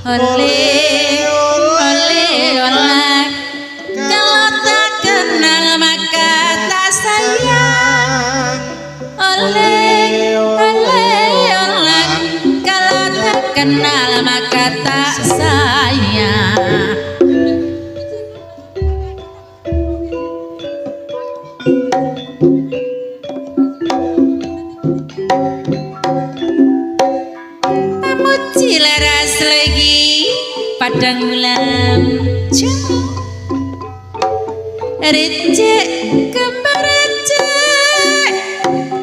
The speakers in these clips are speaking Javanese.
Oleh oleh oleh, kalau tak kenal maka tak sayang. Oleh oleh oleh, kalau tak kenal maka tak sayang. Pamuji laras lagi padang ulam recek kembar recek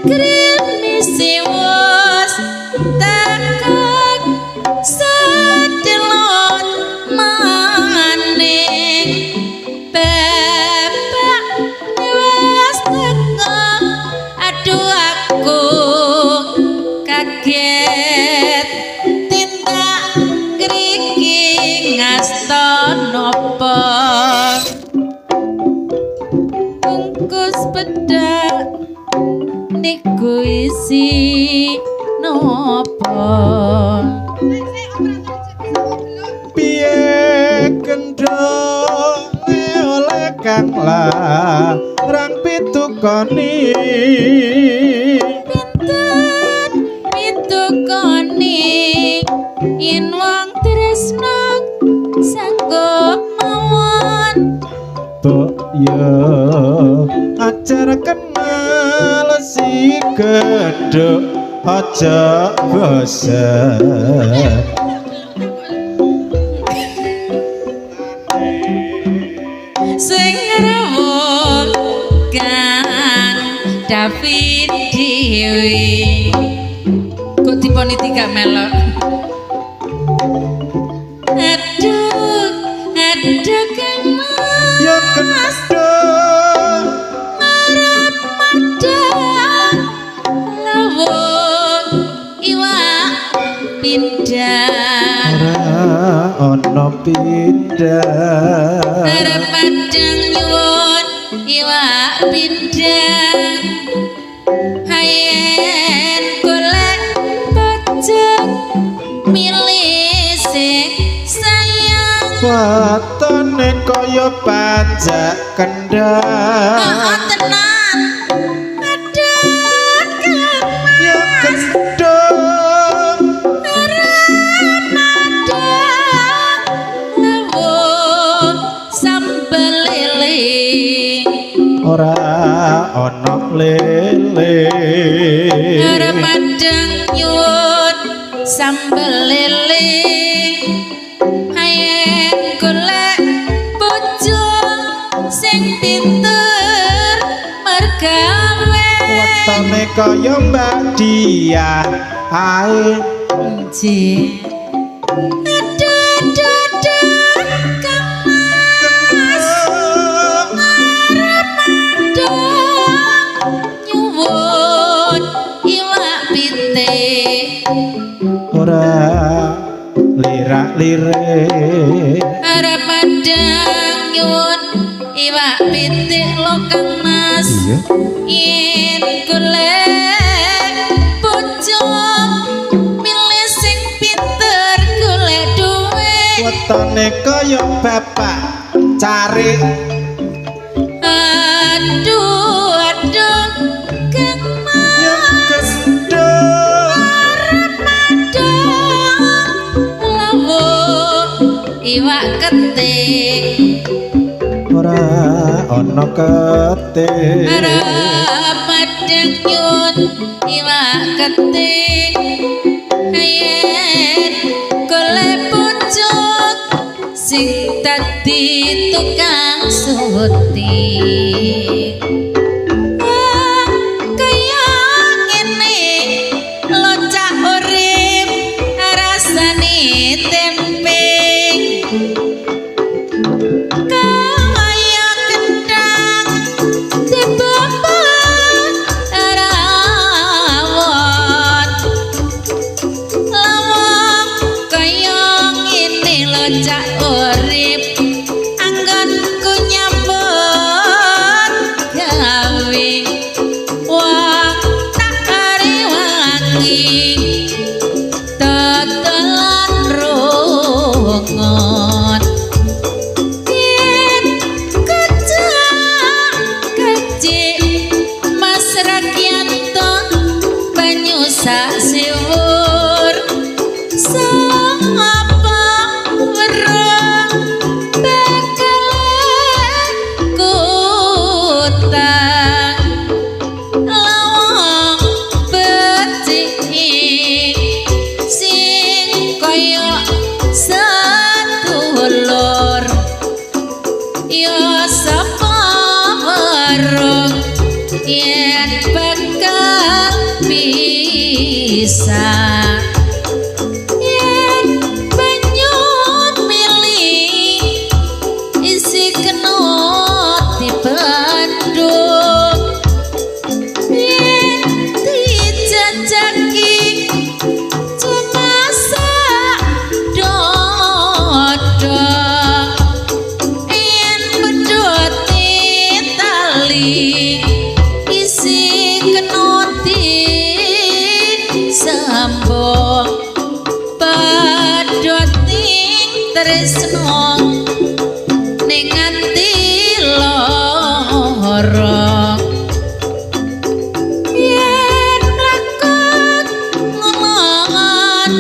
krimis wos takak sedelot maning bapak wis teko, aduh aku kaget tindak ngriki ngasta napa bungkus bedak niku isi napa. Piye kendho oleh kang larang pitukoni, pinten pitukoni yen wong tresno sanggup mawon. Tok yo ajar kenal si gendhuk aja bosen. Sing rawuh kan David dhewe kok diponi tiga melok. Aduh aduh kemas Ya kendho marep madang lawuh iwak pindang ora ana pindang. Arep padang nyuwun iwak pindang hayen golek pojok milih sing sayang. Watone kaya panjak kendang. Oh, tenan aduh kemas Ya kendho arep madang lawuh sambel lele ora ana lele. Arep padang nyuwun sambel lele hayen golek bojo sing pinter mergawe. Wetone kaya Mbak Dia ae. Nggih. Aduh aduh aduh Kang Mas arep madang nyuwun iwak pitik Ora lirak-lirik. Arep padang nyuwun iwak pitik lho Kang Mas. Iya. Yen golek bojo milih sing pinter golek duwe. Wetone kaya bapak cari. Aduh aduh Kang Ya Mas kendho arep madang lawuh iwak ketik ora ana ketik. Arep padang nyuwun iwak ketik yen golek bojo sing dadi tukang syuting. Ah, kaya ngene locak urip rasane tempe kaya kendang dibabat rawon lawang kaya ngene locak urip anggonku nyambut gawe wah tak rewangi dodolan bisa. Yen banyu mili isi kena dibendung, yen dijajaki cuma sak dodok, yen pedhoti tali isi kena disambung, pedhoting tresno ning ati lara. Yen mlakon ngomong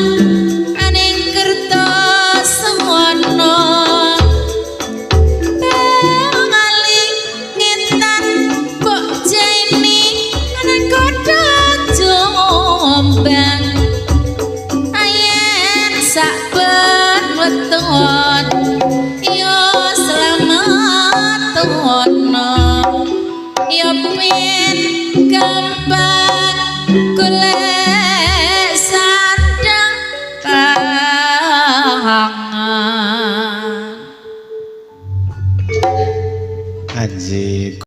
aning Kertosono, ngali ngetan mbok jeni nang kota Jombang, ayen saben weton ya slamet ono, ya pin gampang golek sandang pangan. Anjing.